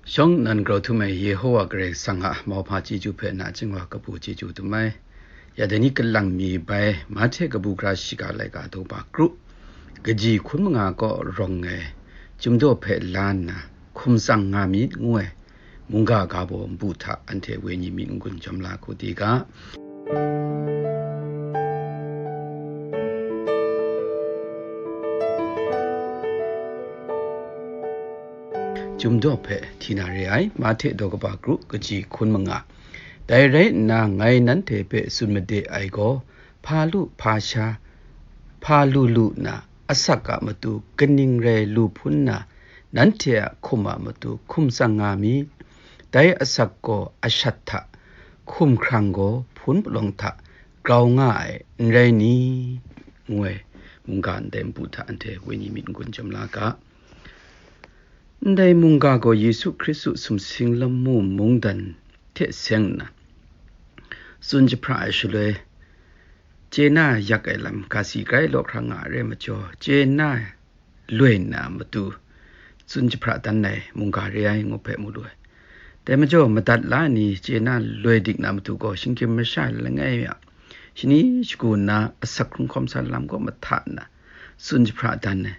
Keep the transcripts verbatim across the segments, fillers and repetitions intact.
Shawng nnan grau htum ai Yehowa Karai Kasang a mauhpa chyeju hpe nachying wa kabu chyeju dum ai. Ya dai ni kalang mi bai Mahte kabu gara shiga laika daw ba kru, kaji hkun manga kaw rawng ai Chyum daw hpe la nna hkum tsang nga myit ngu ai mungga ga baw npu hta anhte wenyi myit n-gun jawm la hku di ga. Chyum daw hpe hti na re ai, Mahte daw kaba kru kaji hkun manga. Dai rai nna, ngai nanhte hpe tsun made ai gaw, hpa lu hpa sha, hpa lu lu na, asak a matu kaning rai lu hpun na, nanhte a hkum a matu hkum tsang nga mi. Dai asak gaw ashat hta, hkum hkrang gaw hpun palawng hta grau nga ai, n rai ni? Ngu ai mungga ndai npu hta anhte wenyi myit n-gun jawm la ga. Ndai mungga gaw Yesu Hkristu sumsing lamu mungdan hte seng nna, tsun jahpra ai shaloi, chye na yak ai lam ga si grai law hkra nga ai rai majaw, chye na loi nna matu tsun jahpra dan ai mungga re ai ngu hpe mu lu ai. Dai majaw, madat la ai ni chye na loi dik na matu gaw, shinggyim masha langai mi a shani shagu nna asak hkrung hkawm sa lam gaw mahta nna, tsun jahpra dan ai,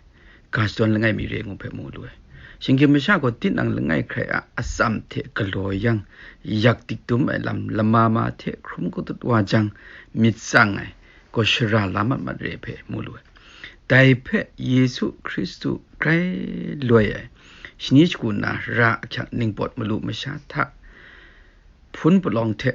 ga shadawn langai mi re ngu hpe mu lu ai. Shinggyim masha gaw tinang langai hkrai a atsam hte galaw yang, yak dik dum ai lam lama ma hte hkrum kadut wa jang, myit tsang ai gaw shara la mat mat re hpe mu lu ai. Dai hpe Yesu Hkristu grai loi ai, shani shagu nna ra ahkyak ningpawt malu masha hta hpun palawng hte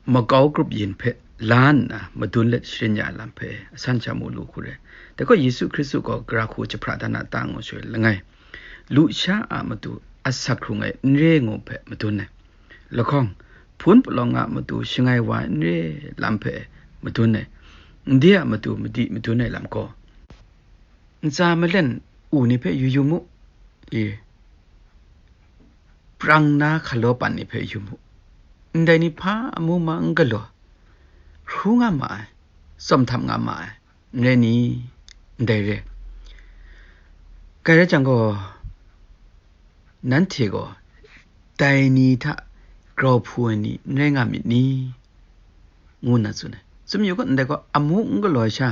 makau grup yin hpe la nna madun let sharin ya ai lam hpe asan sha mu lu hku re. Dai gaw Yesu Hkristu gaw gara hku jahpra dan a ta ngu shaloi langai, lusha a matu asak hkrung ai n re ngu hpe madun ai. Lahkawng, hpun palawng a matu shangai wa ai n re lam hpe madun ai. Nde a matu madi madun ai lam gaw, ntsa malen u ni hpe yu yu mu, e, prang na hkalaw pan ni hpe yu mu. Ndai ni hpa amu ma n galaw, hkru nga ma ai, tsawm htam nga ma ai, n rai ni? Ndai re. Kai rai jang gaw, nanhte gaw dai ni hta grau hpu ai ni n rai nga myit ni? Ngu nna tsun ai. Tsun mayu gaw, ndai gaw amu n galaw ai sha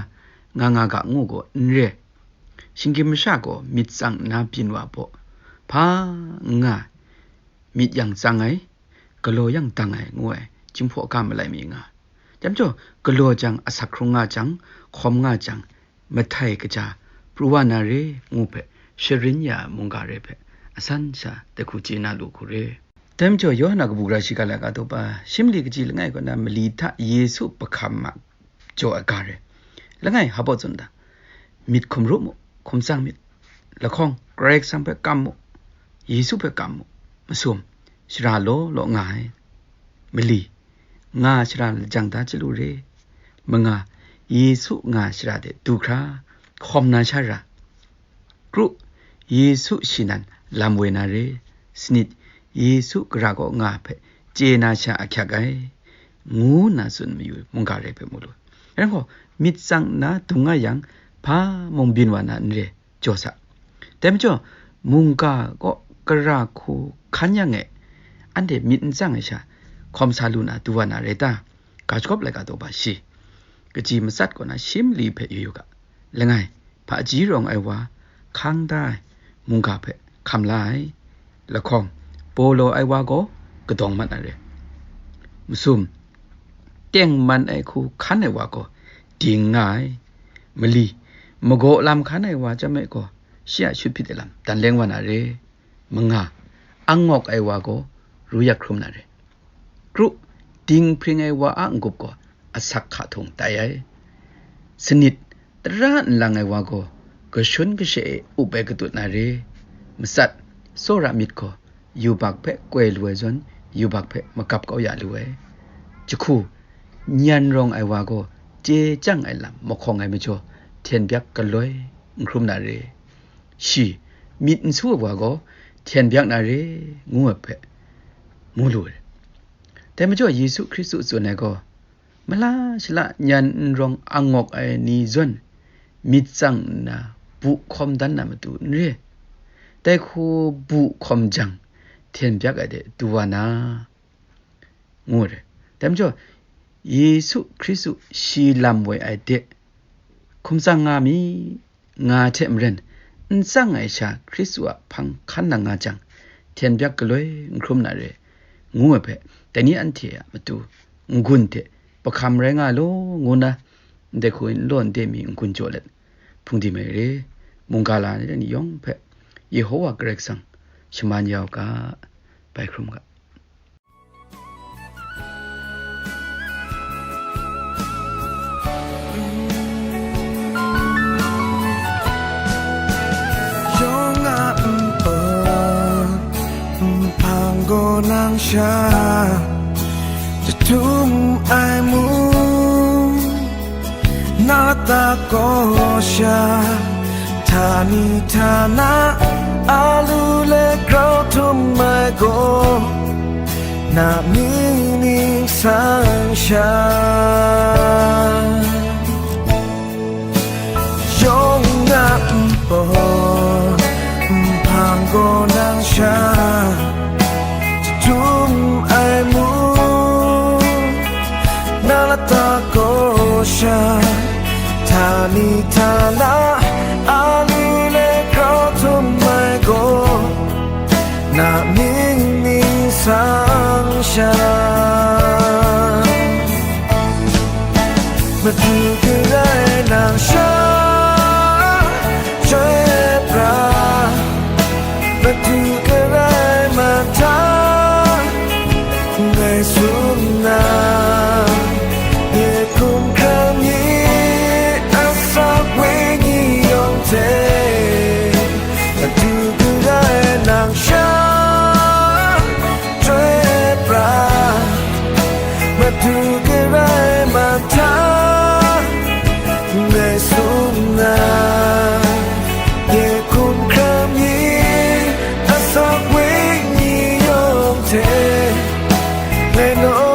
nga nga ga ngu gaw n re. Shinggyim masha gaw myit tsang nna byin wa baw, hpa n nga ai, myit yang tsang ai, galaw yang dang ai, ngu ai, Jinghpaw ga malai mi nga ai. Dai majaw, galaw jang, asak hkrung nga jang, hkawm nga jang, mahtai kaja pru wa na re, ngu hpe sharin ya ai mungga re hpe asan sha dai hku chye na lu hku re. Dai majaw, Yawhan a kabu gara shiga laika daw ba, shi mali kaji langai kaw na mali hta Yesu hpahkam ma jaw ai ga re. Langai, hpa baw tsun da? Myit hkum ru mu, hkum tsang myit. Lahkawng, Karai Kasang hpe kam mu, Yesu hpe kam mu. Masum, shara law law nga ai. Mali, nga shara lajang da chyalu re. Manga, Yesu nga shara de du hkra, hkawm na sha ra. Kru, Yesu shi nan lam woi na re. Sanit, Yesu gara kaw nga hpe chye na sha ahkyak ai, ngu nna tsun mayu mungga re hpe mu lu. Rai gaw, myit tsang nna dung nga yang, hpa mung byin wa na n re, jaw sa. Dai majaw, mungga kaw gara hku hkan yang e, anhte myit n tsang ai sha, hkawm sa lu na du wa na rai ta? Ga shagawp laika daw ba shi, kaji matsat kaw na shi mali hpe yu yu ga. Langai, hpaji rawng ai wa, hkang da ai mungga hpe hkam la ai. Lahkawng, paw law ai wa gaw kadawng mat na re. Masum, tengman ai hku hkan ai wa gaw ding nga ai. Mali, magaw lam hkan ai wa chyam e gaw, shi a shut hpyit ai lam dan leng wa na re. Manga, angawk ai wa gaw ru yak hkrum na re. Kru, dinghpring ai wa a n-gup gaw asak hka htung tai ai. Sanit, tara nlang ai wa gaw kashun kashe e up ai katut na re. Matsat, tsawra myit gaw yubak hpe koi lu ai zawn, yubak hpe magap kau ya lu ai. Jahku, nyan rawng ai wa gaw chye chyang ai lam mahkawng ai majaw, hten byak galoi n hkrum na re. Shi, myit n su ai wa gaw hten byak na re, ngu ai hpe mu lu ai. Dai majaw, Yesu Hkristu tsun ai gaw, mala shala nyan n rawng angawk ai ni zawn myit tsang nna bu hkawm dan na matu n re. Dai hku bu hkawm jang, hten byak ai de du wa na, ngu ai. Dai majaw, Yesu Hkristu shi lam woi ai de hkum tsang nga mi, nga hte maren, n tsang ai sha Hkristu a hpang hkan nang nga jang, hten byak galoi n hkrum na re, ngu ai hpe, dai ni anhte a matu n-gun hte hpahkam rai nga law, ngu na, ndai hku n law n de mi n-gun jaw let, hpung di mai re, mungga la ni yawng hpe Yehowa Karai Kasang shaman ya u ga, bai hkrum ga. Yawng a npawt, nhpang gaw nang sha, jahtum ai mu, na lata kaw sha, htani htana, a lu le grau htum ai gaw, na mying ning sang sha. Yawng na npawt, nhpang gaw nang sha, jahtum ai mu, na lata kaw sha, htani htana, a lu le grau htum ai gaw, na mying ning sang sha. Madu Karai nang sha, chyoi pra, Madu Karai mahta, ngai tsun na, nye hkum hkam yi, asak wenyi yawng hte, Madu Karai nang sha, chyoi pra, Madu Karai mahta, ngai tsun na, nye hkum hkam yi, asak wenyi yawng hte, ngai naw